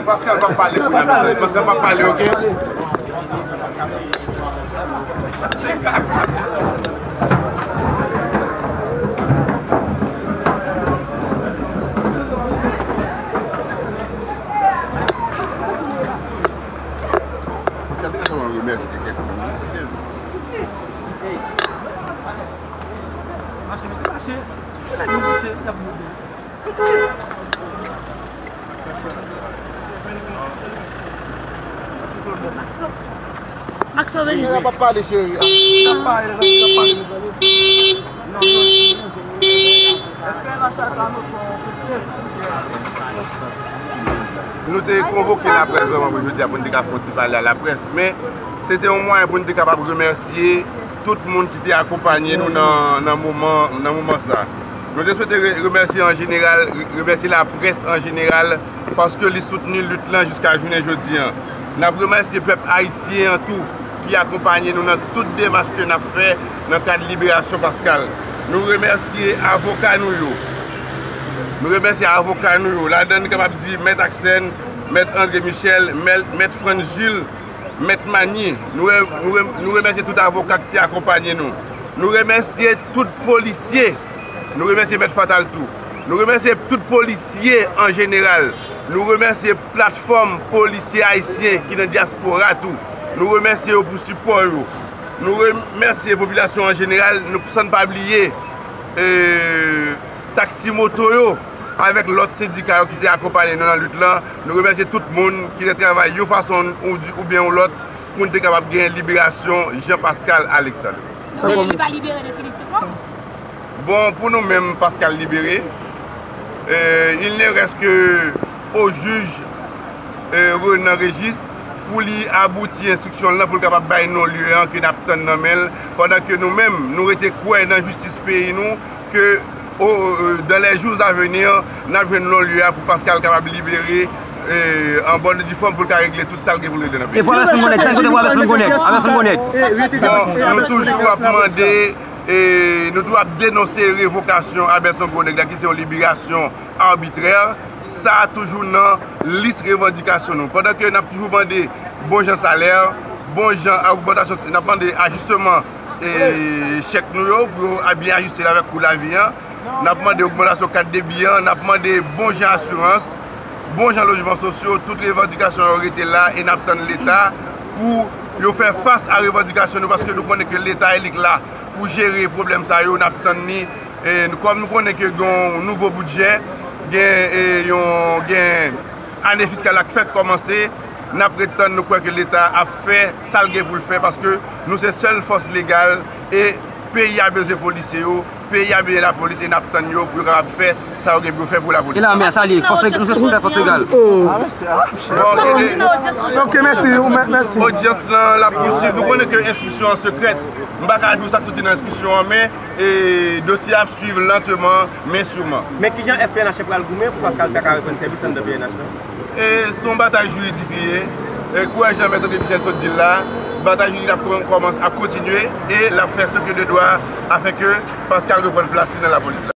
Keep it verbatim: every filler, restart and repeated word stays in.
Pascal p ap pale kounye a, mesye. Pascal p ap pale, oke? Pascal, te ka sèlman remèsye kèk moun. Mache, mesye, mache. Se nèg yo mache, y ap moute. Maxo, vini. Nèg la p ap pale, cheri. N ap pale, n ap pale, mezanmi. Nou te konvoke laprès vrèman pou jodi a, pou n te ka fè yon ti pale a laprès, men se te yon mwayen pou n te kapab remèsye tout moun ki te akonpanye nou nan, nan moman, nan moman sa. Nou te swete re-, remèsye an jeneral, re-, remèsye laprès an jeneral, paske li soutni lit lan jiska jounen jodi an. N ap remèsye pèp ayisyen an tou ki akonpanye nou nan tout demach ke n ap fè nan kad liberasyon Pascal. Nou remèsye avoka nou yo. Nou remèsye avoka nou yo. Ladan n kapab di Mèt Aksèn, Mèt André Michel, Mèt, Mèt Frantz Gilles, Mèt Manie. Nou re-, nou re-, nou remèsye tout avoka ki te akonpanye nou. Nou remèsye tout polisye. Nou remèsye Mèt Fatal tou. Nou remèsye tout polisye an jeneral. Nou remèsye platfòm polisye ayisyen ki nan dyaspora tou. Nou remèsye yo pou sipò yo. Nou remèsye popilasyon an jeneral, nou, san n pa bliye, e, taksi moto yo, avèk lòt sendika yo ki te akonpanye nou nan lit lan. Nou remèsye tout moun ki te travay yon fason ou di, oubyen yon lòt pou n te kapab gen liberasyon Jean Pascal Alexandre. Donk, li pa libere definitivman? Bon, pou nou menm, Pascal libere. Euh, il ne reste que au juge, euh, Renan Régis pou li abouti enstriksyon l lan, pou l kapab bay non lye an ke n ap tann nan men l, pandan ke nou menm, nou rete kwè nan jistis peyi nou, ke o, euh, dans les jours à venir, n ap jwenn non lye a pou Pascal kapab libere, euh, an bòn e di fòm pou l ka regle tout sa l gen pou l regle nan peyi. E pou Abelson Gonèg, sa kote pou Abelson Gonèg? Abelson Gonèg. Bon, nou toujou ap mande, e nou toujou ap denonse revokasyon Abelson Gonèg la, ki se yon liberasyon abitrè. Sa a toujou nan lis revandikasyon nou. Pandan ke n ap toujou mande bon jan salè, bon jan ogmantasyon, n ap mande ajisteman, e, chèk nou yo, pou yo a byen ajiste l avèk kou lavi an. N ap mande ogmantasyon kat debi an, n ap mande bon jan asirans, bon jan lojman sosyo, tout revandikasyon yo rete la e n ap tann Leta pou yo fè fas a revandikasyon nou, paske nou konnen ke Leta e li k la pou jere pwoblèm sa yo, n ap tann li. E nou, kòm nou konnen ke gen yon nouvo bidjè, gen, e, yon, gen ane fiskal la k fèk kòmanse, n ap ret tann, nou kwè ke Leta ap fè sa l gen pou l fè, paske nou se sèl fòs legal e peyi a bezwen polisye yo, peyi a bezwen lapolis e n ap tann yo pou yo kapab fè sa yo gen pou yo fè pou lapolis. E lame a, sa l ye, fòs legal, nou se sèl fòs legal. Bon, e, ok, mèsi, mèsi. Odyans lan, l ap pouswiv. Nou konnen ke enstriksyon an sekrè. M pa ka di w sa k soti nan enstriksyon an, men e dosye a ap swiv lanteman, men siman. Men kijan S P N H pral goumen pou Pascal ta ka reprann sèvis anndan P N H lan? E se yon batay jiridik li ye. E kouraj lan Mèt André Michel sot di l la, batay jiridik ap kò-, kòmanse, ap kontinye e l ap fè ce que de droit afin que Pascal reprann plas li nan lapolis la.